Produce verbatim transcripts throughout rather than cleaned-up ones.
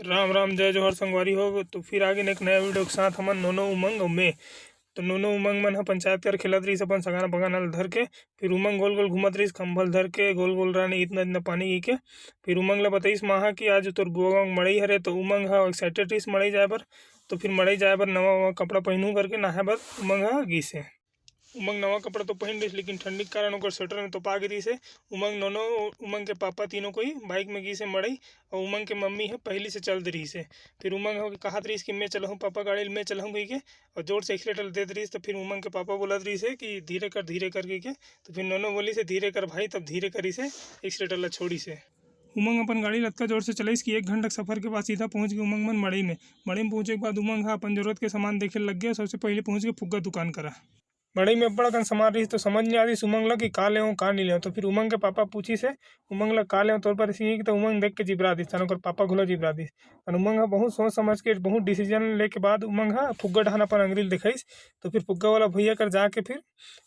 राम राम, जय जोहार संगवारी हो। तो फिर आगे एक नया वीडियो के साथ हमन नोनो, उमंग अउ मैं। तो नोनो उमंग मन ह पंचायत कर खेलत रहिस अपन सगाना बगाना ल धर के। फिर उमंग गोल गोल घूमत रहिस, खंभल धर के गोल गोल रानी इतना इतना पानी गी के। फिर उमंग ल बताइस माँ ह कि आज तोर बुआ गाँव मड़ई हरे। तो उमंग ह एक्साइटेड रहिस मड़ई जाए बर। तो फिर मड़ई जाए बर नवा नवा कपड़ा पहिनहूँ करके नहाए बर उमंग ह गिस हे। उमंग नवा कपड़ा तो पहिन रहिस, लेकिन ठंडी के कारण ओकर स्वेटर में तोपा गे रहिस हे। उमंग, नोनो, उमंग के पापा तीनों कोई बाइक में गिस हे मड़ई, अउ उमंग के मम्मी ह पहिली से चल दे रहिस हे। फिर उमंग ह कहत रहिस कि "मैं चलहूँ पापा गाड़ी ल, मैं चलहूँ" कहिके, अउ जोर से एक्सीलेटर देत रहिस। तो फिर उमंग के पापा बोलत रहिस हे कि "धीरे कर, धीरे कर" कहिके। तो फिर नोनो बोलिस हे "धीरे कर भाई", तब धीरे करिस हे, एक्सीलेटर ला छोड़िस हे। उमंग अपन गाड़ी ल अतका जोर से चलाइस कि एक घंटा के सफर के बाद सीधा पहुंच गे उमंग मन मड़ई में। मड़ई में पहुंचे के बाद उमंग ह अपन जरूरत के सामान देखे लग गे। सबसे पहिले पहुंच गे फुग्गा दुकान करा। मड़ई में अब्बड़ अकन सामान रहिस, तो समझ नइ आतिस उमंग ल कि का लेवं, का नइ लेवं। तो फिर उमंग के पापा पूछिस हे उमंग ल, "का लेवं तोर बर?" अइसे कि तो उमंग देख के जिबरा दिस, तहान ओकर पापा घलो जिबरा दिस। तहान उमंग ह बहुत सोच समझ के, बहुत डिसीजन लेके बाद उमंग ह फुग्गा डहान अपन अंगरी ल देखाइस। तो फिर फुग्गा वाला भैया कर जाके फिर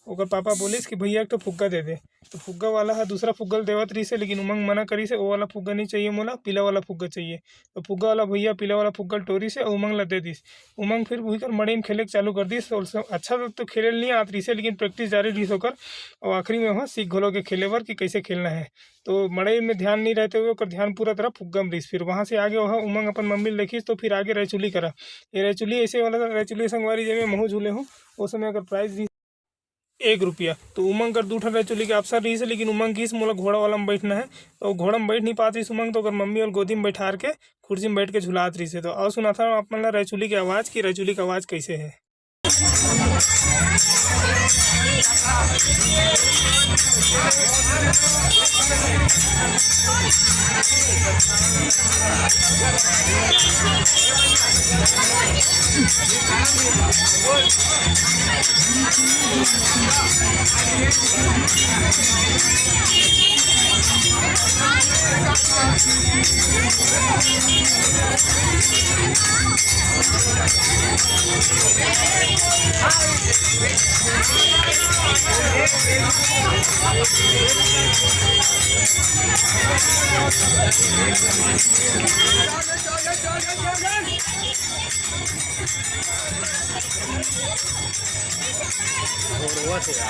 ओकर पापा बोलिस कि "भैया, एक ठो फुग्गा दे दे।" तो फुग्गा वाला ह दूसरा फुग्गा ल देवत रहिस हे, लेकिन उमंग मना करिस हे, "ओ वाला फुग्गा नइ चाहिए मोला, पीला वाला फुग्गा चाहिए।" तो फुग्गा वाला भैया पीला वाला फुग्गा ल टोरिस हे अउ उमंग ल दे दिस। उमंग फिर उही कर मड़ई में खेले के चालू कर दिस। अउ स-, अच्छा तो खेले ल नइ आत रहिस हे, लेकिन प्रैक्टिस जारी रहिस ओकर। अउ आखिरी में ओह सीख घलो गे खेले बर कि कइसे खेलना हे। तो मड़ई में ध्यान नइ रहते हुए ओकर ध्यान पूरा तरह फुग्गा में रहिस। फिर वहाँ से आगे ओह उमंग अपन मम्मी ल देखिस, तो फिर आगे रैचुली करा। ये रैचुली अइसे वाला रैचुली संगवारी, जेमे महूँ झूले हूँ। ओ समय अगर प्राइस रहिस एक रुपया। तो उमंग कर दू ठन रैचुली के option रहिस हे, लेकिन उमंग किहिस, "मोला घोड़ा वाला में बैठना हे।" तो घोड़ा में बैठ नइ पात रहिस उमंग, तो ओकर मम्मी ओला गोदी में बैठार के कुर्सी में बैठ के झुलात रहिस हे। तो अउ सुनाथन आप मन ला रैचुली के आवाज़, कि रैचुली के आवाज़ कइसे हे।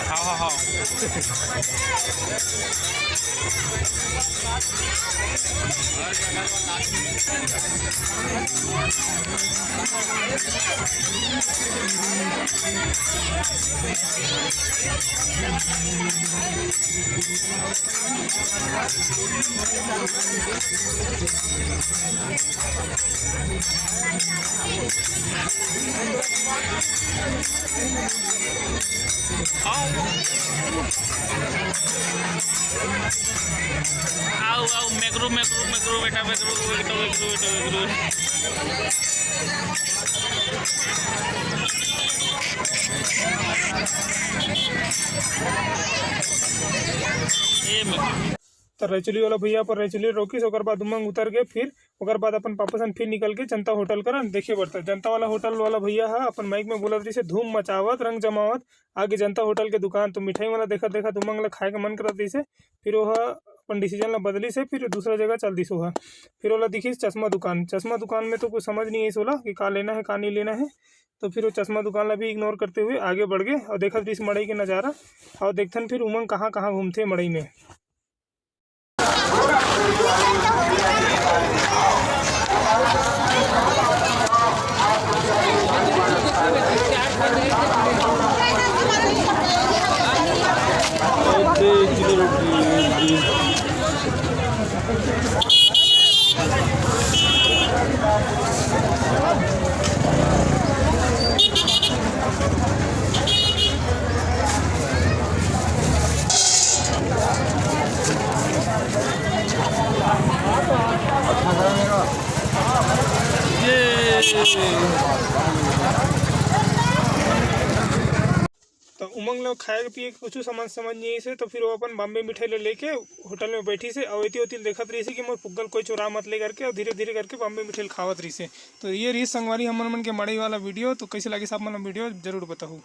हाँ, हाँ, हाँ। आओ। आओ, आओ, मेकरू, मेकरू, मेकरू, बेटा, मेकरू, बेटा, मेकरू, बेटा, मेकरू। ए, मेकरू। त रैचुली वाला भैया पर रैचुली रोकिस, ओकर बाद उमंग उतर गे। फिर ओकर बाद अपन पापा सन फिर निकल के जनता होटल कर देखे बर। त जनता वाला होटल वाला भैया ह अपन माइक में बोलत रहिस हे, "धूम मचावत, रंग जमावत, आगे जनता होटल के दुकान।" तो मिठाई वाला देखत देखत उमंग ला खाए के मन करत रहिस हे। फिर ओह अपन डिसीजन ला बदलिस हे, फिर दूसरा जगह चल दिस ओह। फिर ओला दिखिस चश्मा दुकान। चश्मा दुकान में तो कुछ समझ नइ आइस ओला कि का लेना हे, का नइ लेना हे। तो फिर वो चश्मा दुकान ला भी इग्नोर करते हुए आगे बढ़ गे अउ देखत रहिस मड़ई के नजारा। अउ देखथन फिर उमंग कहाँ कहाँ घूमथे मड़ई में। त उमंग ल खाए के पिए के कुछु सामान समझ नइ आइस हे, तो फिर वो अपन बॉम्बे मिठाई ले लेके होटल में बैठिस हे, अउ एती ओती ल देखत रहिस हे कि मोर फुग्गा ल कोई चोरा मत ले करके, अउ धीरे धीरे करके बॉम्बे मिठाई ल खावत रहिस हे। तो ये रहिस संगवारी हमन मन के मड़ई वाला वीडियो। तो कइसे लागिस आप मन ल वीडियो, जरूर बताहू।